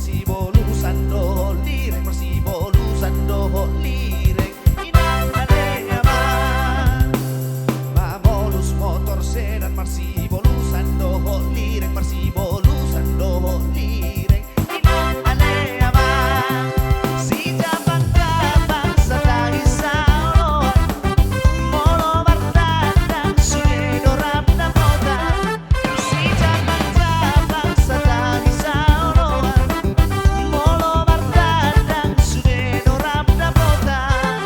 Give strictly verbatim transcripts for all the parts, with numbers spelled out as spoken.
Marsibolusan dohot lireng, marsibolusan dohot lireng. Inang ale ama. Mamolus motor sedan, marsibolusan dohot lireng, marsibolusan dohot lireng. Inang ale ama. Sijapang-japang satangis saoloan. Molo martandang sude do rap dapotan. Sijapang-japang satangis saoloan. Molo martandang sude do rap dapotan.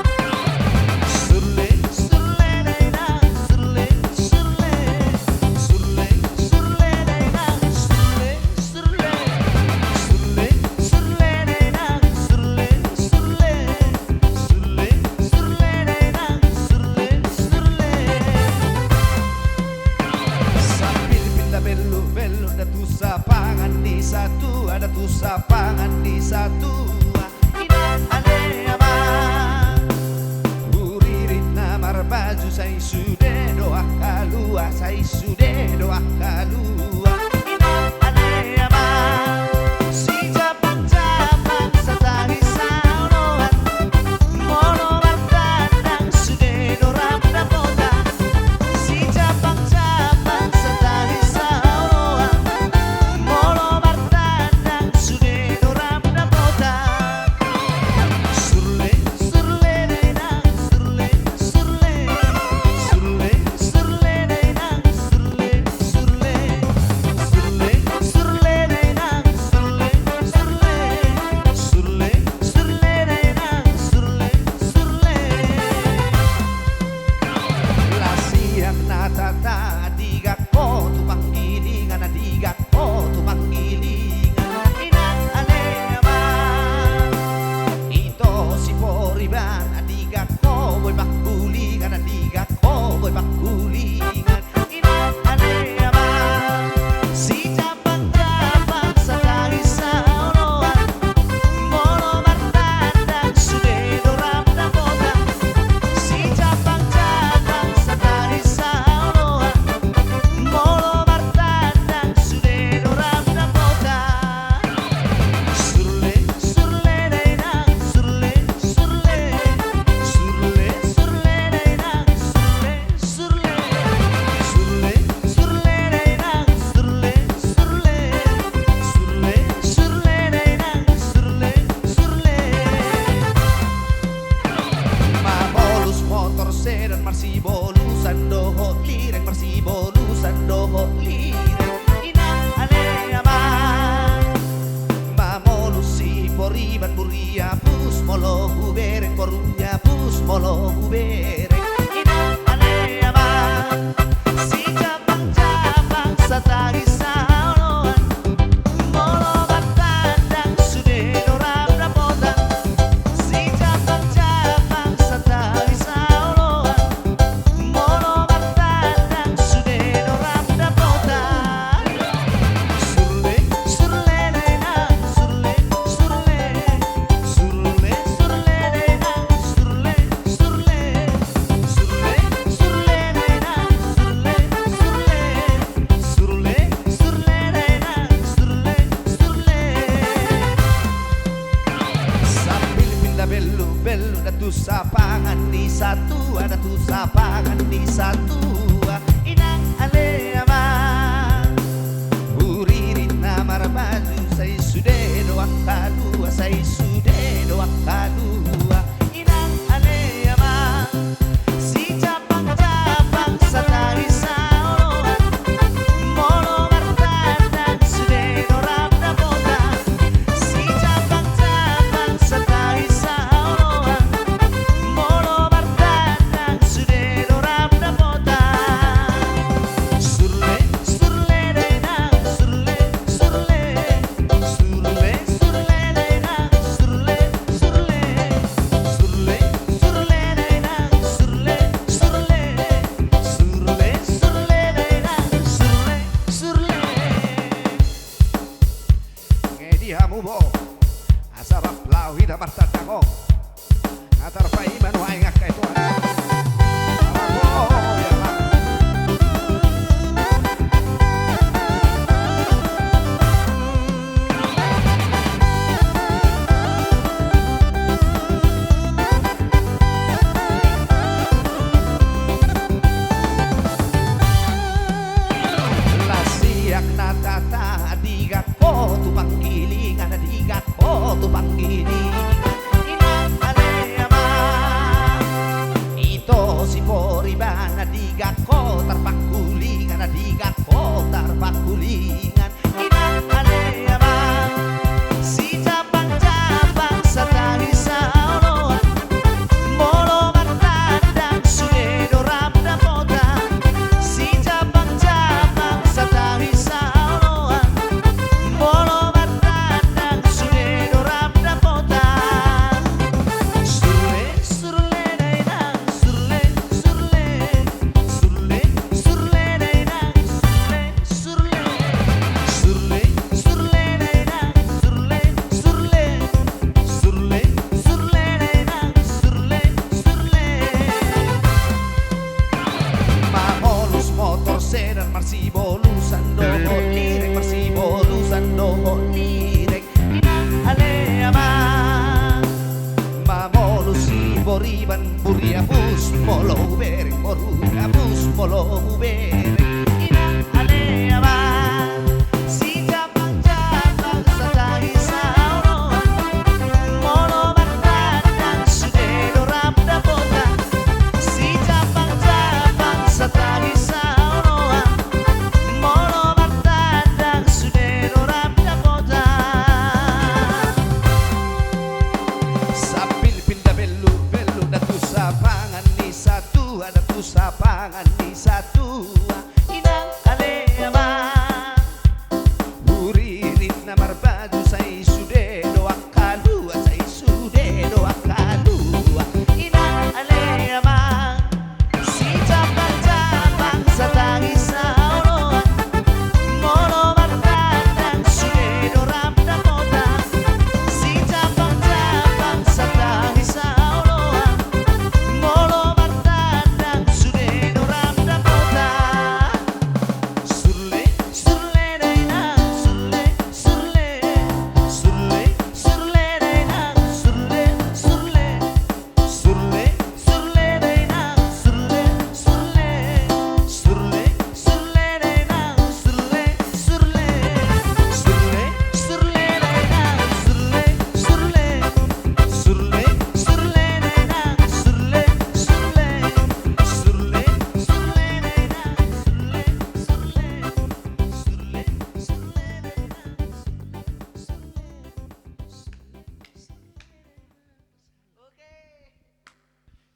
Surle, surle, nena, surle, surle. Surle, surle, nena, surle, surle. Surle, surle, nena, surle, surle. Surle, surle, nena, surle, surle. Sapilpil da bellu, bellu da tu sapangan ni satua, da tu sapangan ni satua. Inang ale ama. Huririt na marbaju sai sude do angka lua, sai sude do angka lua. Inang ale ama. Sijapang-japang satangis saoloan. Molo martandang sude do rap dapotan. Sijapang-japang satangis saoloan. Molo martandang sude do rap dapotan. Surle, surle, nena, surle, surle. Surle, surle, nena, surle, surle. Surle, surle, nena, surle, surle. Surle, surle, nena, surle, surle. Lasiak na tata, digak ho tu panggilingan, digak ho tu panggilingan. Inang ale ama. Ito si Poriban, digak ho boi panggulingan, digak ho boi panggulingan. Inang ale ama. Sijapang-japang satangis saoloan. Molo martandang sude do rap dapotan. Sijapang-japang satangis saoloan. Molo martandang sude do rap dapotan. Surle, surle, nena, surle, surle. Surle, surle, nena, surle, surle. Surle, surle, nena, surle, surle. Surle, surle, nena, surle, surle. Mamolus motor sedan, marsibolusan dohot lireng, marsibolusan dohot lireng. Inang ale ama. Mamolus si Poriban, boru ni apus molo hubereng, boru ni apus molo hubereng. Inang ale ama. Sijapang-japang satangis saoloan. Molo martandang sude do rap dapotan. Sijapang-japang satangis saoloan. Molo martandang sude do rap dapotan. Surle, surle, nena, surle, surle. Surle, surle, nena, surle, surle. Surle, surle, nena, surle, surle. Surle, surle, nena, surle, surle. Sapilpil da bellu, bellu da tu sapangan ni satua, da tu sapangan ni satua. Inang ale ama. Huririt na marbaju sai sude do angka lua, sai sude do angka lua. Inang ale ama. Sijapang-japang satangis saoloan. Molo martandang sude do rap dapotan. Sijapang-japang satangis saoloan. Molo martandang sude do rap dapotan. Surle, surle, nena, surle, surle. Surle, surle, nena, surle, surle. Surle, surle, nena, surle, surle. Surle, surle, nena, surle, surle. Nge di hamu bo. Asa rap laho hita martandang on. Nga tarpaima nuaeng angka itoan. Amang, oh, ya, Amang.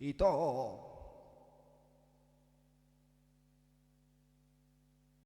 Ito.